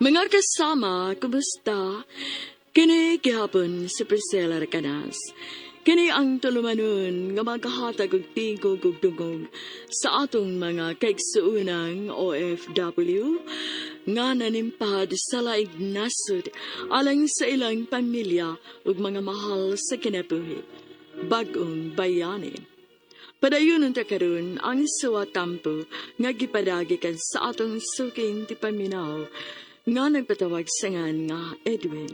Mga kasama, kumusta? Kini gihapon si Priscilla Recanas. Kini ang tulumanon nga magkahatag og tingog ug dungog sa atong mga kaigsuunang OFW nga nanimpad sa laing nasod alang sa ilang pamilya ug mga mahal sa kinabuhi. Bag-ong bayani. Padayon unta karon ang suwatampo nga gipadagi kan sa atong suking tipaminaw nga nagpatawag sa ngan nga Edwin.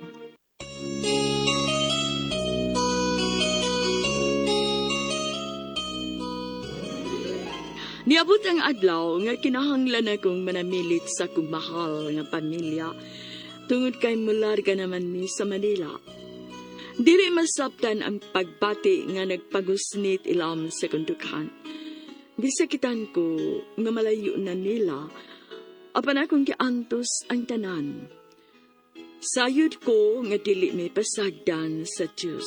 Niabot ang adlaw nga kinahanglan akong manamilit sa akong mahal nga pamilya tungod kay mularga naman mi sa Manila. Dili masabtan ang pagbati nga nagpagusnit ilam sa kundukhan. Gisakitan ko nga malayo na nila apan akong giantos ang tanan. Sayod ko nga dili mi pasagdan sa Dios.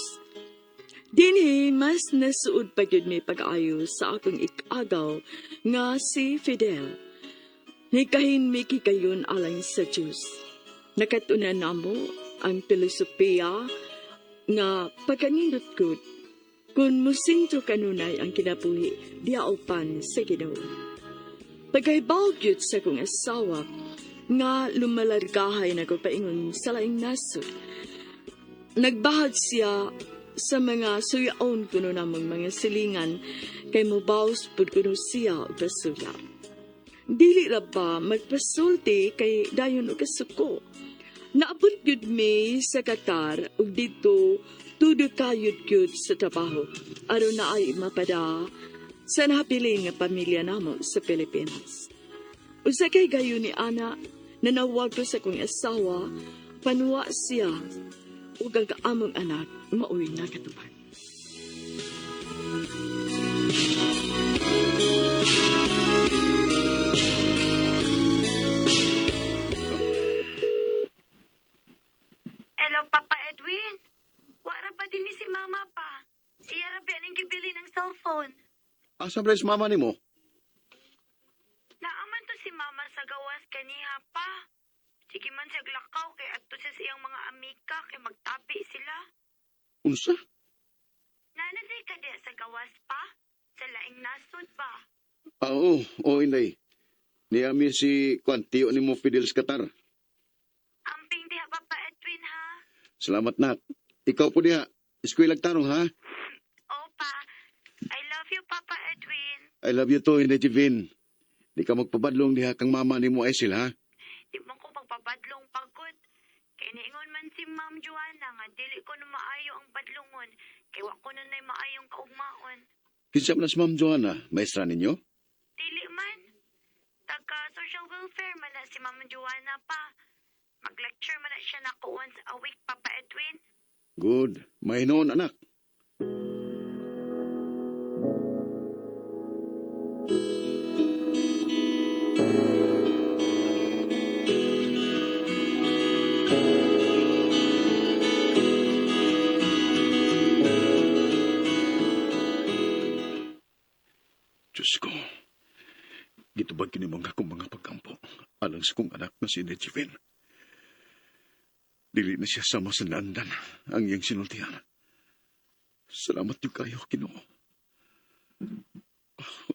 Dinhi mas nasuod pa gyud mi pag-ayo sa akong ikagaw nga si Fidel. Nikahin mi kikayon alang sa Dios. Nakatunan namo ang filosofiya nga pagkanindot gud kung musintro kanunay ang kinabuhi diaupan sa Ginoo. Pagkahibaw gyud sa akong asawa nga lumalargahay na ko paingon sa laing nasod. Nagbahad siya sa mga suyaon kuno namong mga silingan kay mobaws pud kuno siya og pasuya. Dili ra ba magpasulti kay dayon og kasuko. Naabot gyud mi sa Qatar ug didto tudo kayod gyud sa trabaho aron na ay mapada sa nahabilin nga pamilya namo sa Pilipinas. Usa kay gayon ni ana, nanawag ko sa akong asawa, panuwa siya ug ang among anak maoy nakatupad. Hello, Papa Edwin. Wara pa din ni si Mama pa. Iya ra ba ning gibili ng cellphone. Asa ba si mama nimo? Naaman to si Mama sa gawas kaniha pa. Sige man siya glakaw kay adto siya sa iyang mga amika kay magtabi sila. Unsa? Nanaday ka diya sa gawas pa? Sa laing nasod ba? Ah, oo, oo, inday. Niami si Kwan, tiyo nimo Fidel sa Qatar. Amping diha, Papa Edwin, ha? Salamat nak. Ikaw po diha. Eskwela tarong ha. Opa, I love you, Papa Edwin. I love you too, Inday Jevin. Di ka magpabadlong diha kang mama nimo Aisil ha. Di man ko magpabadlong pagod. Kay niingon man si Ma'am Joanna nga dili ko na maayo ang badlongon. Kay wa ko na na'y maayong kaugmaon. Kinsa man na si Ma'am Joanna, maestra ninyo? Dili man. Taga social welfare man na si Ma'am Joanna pa. Mag-lecture man na siya nako once a week, Papa Edwin. Good. Mahinoon, anak. Diyos ko, gitubag kini mga akong mga pagkampo alang sa kong anak na si Nejevin. Dili na siya sama sa landan ang iyang sinultihan. Salamat yung kayo, Ginoo.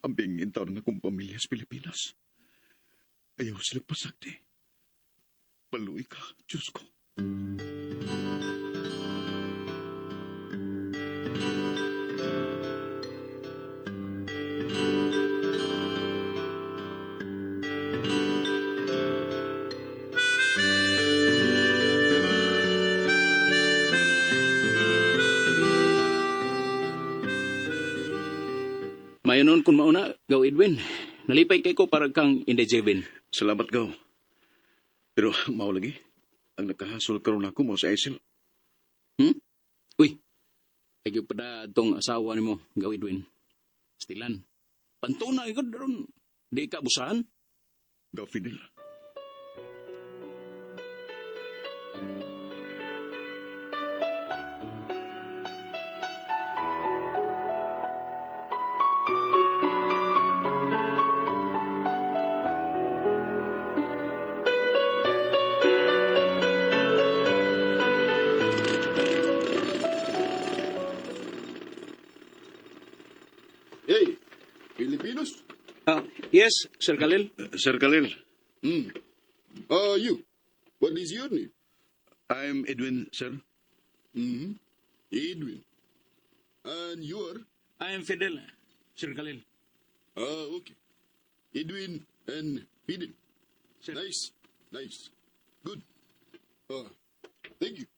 Ang bingin taon ng akong pamilya sa Pilipinas. Ayaw sila pasagdi. Paluy ka, Diyos ko. Mayo noon kung mauna, Gaw Edwin. Nalipay kay ko para kang Inday Jevin. Salamat, Gaw. Pero mao lagi, ang nakahasol karon ako mo sa Aisel. Uy, ay pa da tong asawa nimo, Gaw Edwin. Stilan. Pantuna ikod ron. Di ka busahan. Gaw Fidel. Filipinos? Yes, Sir Khalil. Sir Khalil, You. What is your name? I'm Edwin, sir. Edwin. And you are? I am Fidel, Sir Khalil. Ah, okay. Edwin and Fidel. Sir. Nice, nice. Good. Ah, thank you.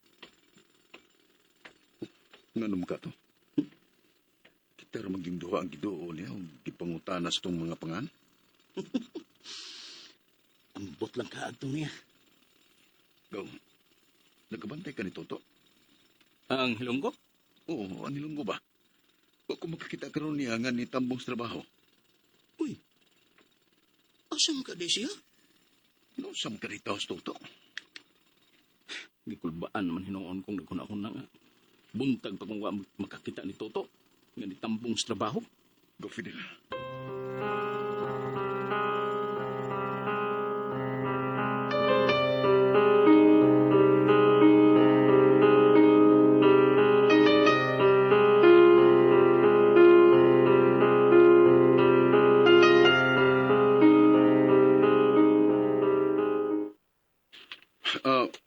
Nga naman ka to? Kita ra maging duha ang giduol niya ug gipangutana sa tong mga pangan. Ambot lang ka adto niya. Gaw, nagabantay ka ni Toto? Ang Hilonggo? Oo, ang Ilonggo ba? Wa ko makakita karon niya nga ni tambong sa trabaho. Uy, asam ka di siya? No, sam ka rito sa Toto. Gikulbaan man hinuon kong nagkuna na nga. Buntag pa kung wa makakita ni Toto. Nga ni tambong sa trabaho. Go, Fidel.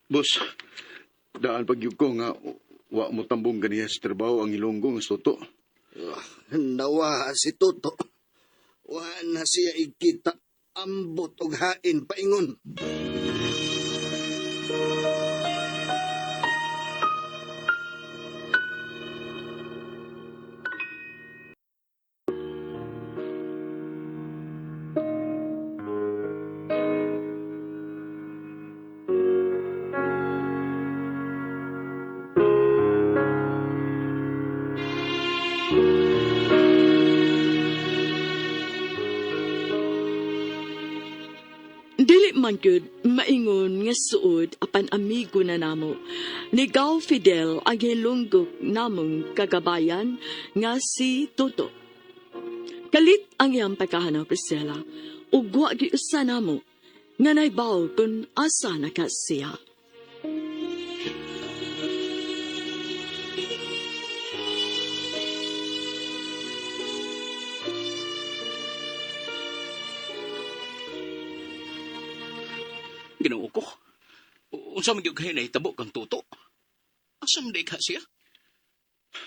Boss, daan pag ko nga wa mo tambong ganiya sa trabaho ang Ilonggo nga sa Toto. Nawa si Toto. Wa na siya ikita. Ambot og hain paingon. Dili man gyud maingon nga suod apan amigo na namo. Ni Gaw Fidel ang hilunggok namong kagabayan nga si Toto. Kalit ang iyang pagkahanaw, Priscilla, ug wa gyud usa namo nga naibaw kung asa na ka siya. Ginoo ko. Unsa man gyud kay nahitabo kang Toto? Asam di ka siya?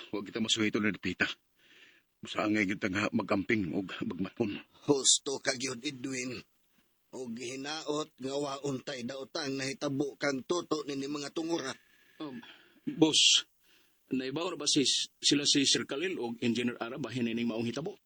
Huwag kita masuhito na dipita. Busa ngay gyud ta nga magamping og bagmaton. Husto ka gyud, Edwin. Og hinaot nga waon tay daotang nahitabo kang Toto nini mga tungura. Boss, naibaw na ba si, sila si Sir Khalil o Engineer Ara ba hinining maong hitabo?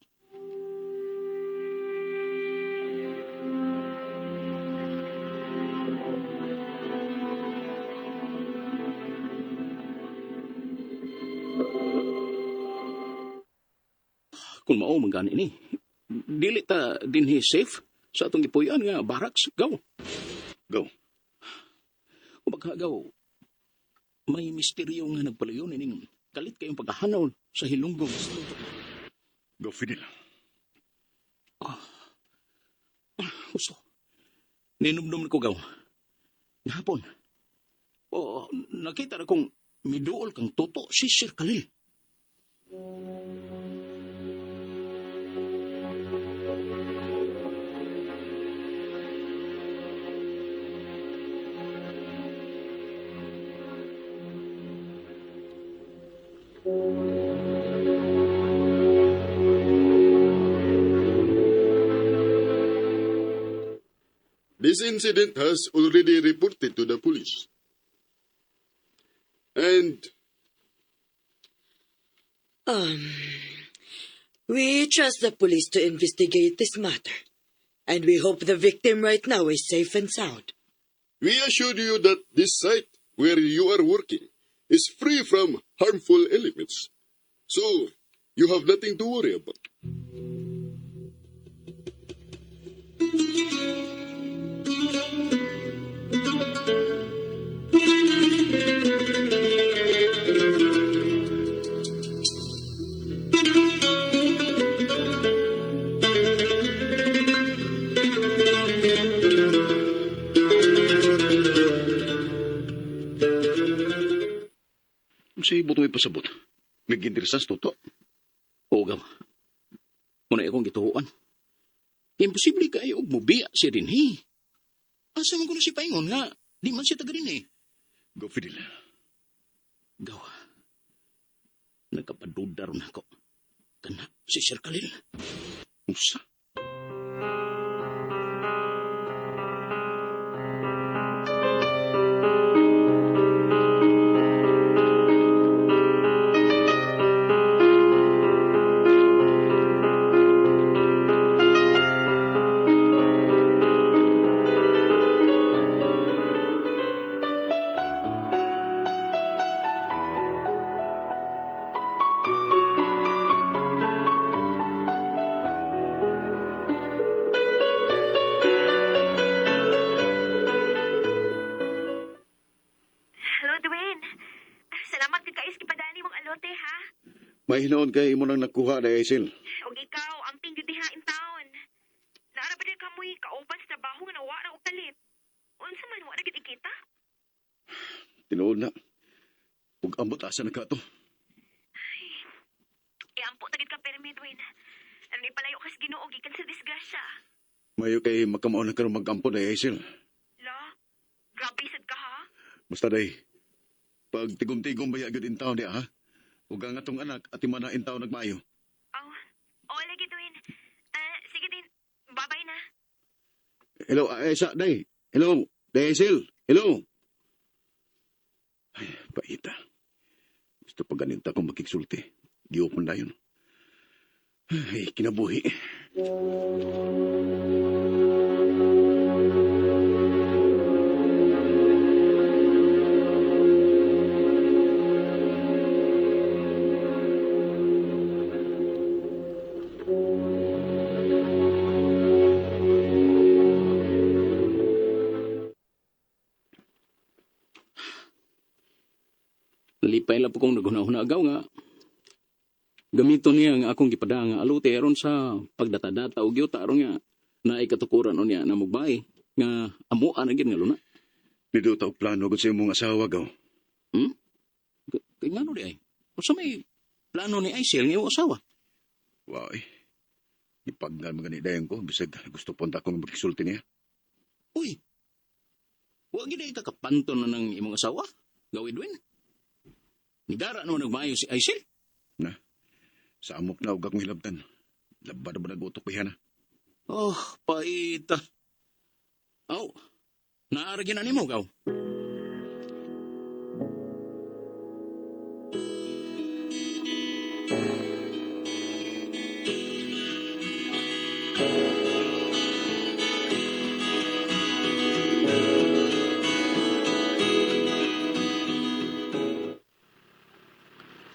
Kung mao man gani ni, dili ta dinhi safe sa atong gipuy-an nga barracks, gaw. Go. Kumbaga, gaw, may misteryo nga nagpalayon ining kalit kayong pagkahanaw sa Hilonggo. Go, Fidel. Gusto. Ninumdum ko gaw. Gahapon. Oo, nakita na kong miduol kang Toto si Sir Khalil. This incident has already reported to the police. And We trust the police to investigate this matter. And we hope the victim right now is safe and sound. we assure you that this site where you are working is free from harmful elements. So, you have nothing to worry about. Unsay butoy pasabot? Nag-interesa sa Toto. Oo, gaw. Muna na akong gituoan. Imposible kayo og mubiya siya dinhi. Asa man ko na si Paingon nga, di man siya taga dinhi. Go, Fidel. Gaw. Nagkapaduda ron ako. Kana si Sir Khalil. Usa. Hello, Dwayne. Salamat kay kais gipadani mong alote, ha? May hinoon kay imo nang nakuha na Aisel. Og ikaw, ang tingyo diha in town. Naara ba din kamoy kauban sa trabaho nga nawa ra og kalit? Unsa man wa ra gid ikita? Tinuod na. Ug ambot asa na ka to. Iampo ta gid ka pirmi, Dwayne. Ano ipalayo kas Ginoo gikan sa disgrasya. Mayo kay makamao na karon magampo na Aisel. La, grabe sad ka ha? Basta day. Pag tigom-tigom ba gyud in town diha ha? Ug ang atong anak ati man na in town nagmaayo. Oh, oh lagi, Dwayne. Ah, sige din. Bye-bye na. Hello, Aisa, day. Hello, day Aisel. Hello. Ay, paita. Gusto pa ganito akong makiksulti. Giupon na yun. Ay, kinabuhi. Lipay lang po kong naghuna-huna agaw nga. Gamito niya ang akong gipada nga alute aron sa pagdata-data og yuta aron nga naay katukuran unya na mugbay nga amuan na gid nga luna. Nido ta og plano gud sa imong asawa gaw. Hmm? Kay ngano di ay? Unsa may plano ni Aisel nga imong asawa? Wai. Ipagnan mga ni dayon ko bisag gusto punta akong makiksulti niya. Uy. Wa gid ay kakapanton na ng imong asawa? Gaw Edwin. Nidara naman nagmaayo si Aisel. Na. Sa amok na og akong hilabtan. Laba na ba nagutok pa na? Oh, paita. Aw, naara gyud na nimo gaw.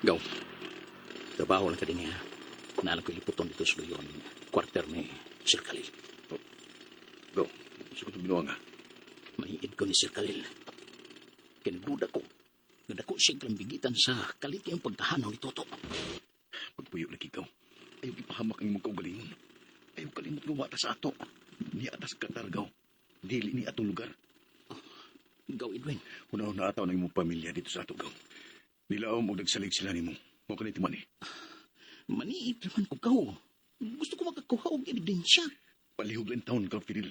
Gaw. Trabaho lang ka din niya. Naalam ko iliputon dito sa luyon. Kwarter ni Sir Khalil. Gaw, sa ko binuang ha. Maniid ko ni Sir Khalil. Kinaduda ko. Nga dako siya kalambigitan sa kalit yung pagkahanaw ni Toto. Pagpuyo lagi gaw. Ayaw ipahamak ang imong kaugalingon. Ayaw kalimot nga wata sa ato. Niya atas Qatar gaw. Dili ni atong lugar. Gaw, Edwin. Una-una ataw ng imong pamilya dito sa ato gaw. Nilaom og nagsalig sila nimo. Mo kaniti man eh. Maniid naman ko gaw. Gusto ko makakuha og ebidensya. Palihog lang taon ka, Fidel.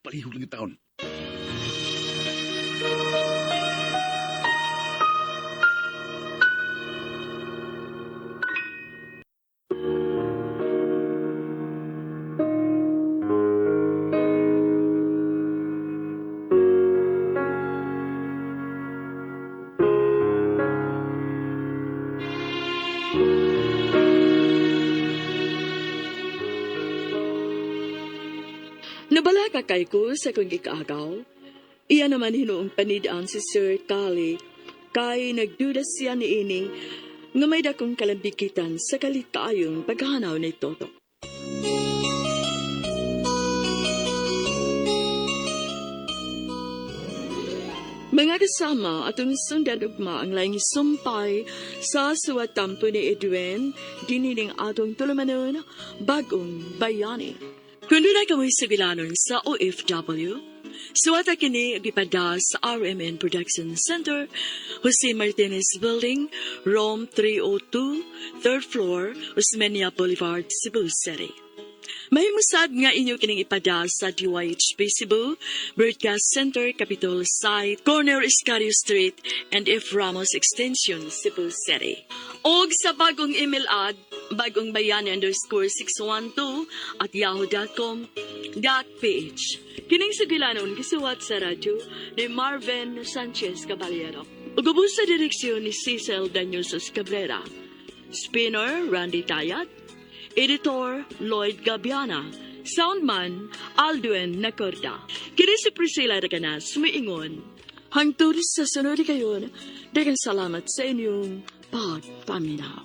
Palihog lang taon. Nabala ka kay ko sa kong gikaagaw. Iya naman hinuong panidaan si Sir Kali. Kay nagduda siya ni ining nga may dakong kalambikitan sa kalitaayong paghanaw ni Toto. Mga kasama atong sundan ugma ang laing sumpay sa suwatampo ni Edwin, dinining atong tulumanon, bagong bayani. Kung doon ay kamoy sugilanon sa OFW, Suwata kini gipada sa RMN Production Center, Jose Martinez Building, Room 302, third floor, Osmeña Boulevard, Cebu City. Mahimosad nga inyo kining ipada sa DYHP Cebu, Broadcast Center, Capitol Site, Corner Escario Street, and F. Ramos Extension, Cebu City. Og sa bagong email ad, bagongbayani_612@yahoo.com.ph. Kining sugilanon gisuwat sa radyo ni Marvin Sanchez Caballero. Ug ubos sa direksyon ni Cecil Daniels Cabrera. Spinner Randy Tayat. Editor Lloyd Gabiana. Soundman Aldwin Nacorda. Kini si Priscilla Reganas, miingon. Hangtod sa sunod kayon, daghang salamat sa inyong pagpaminaw.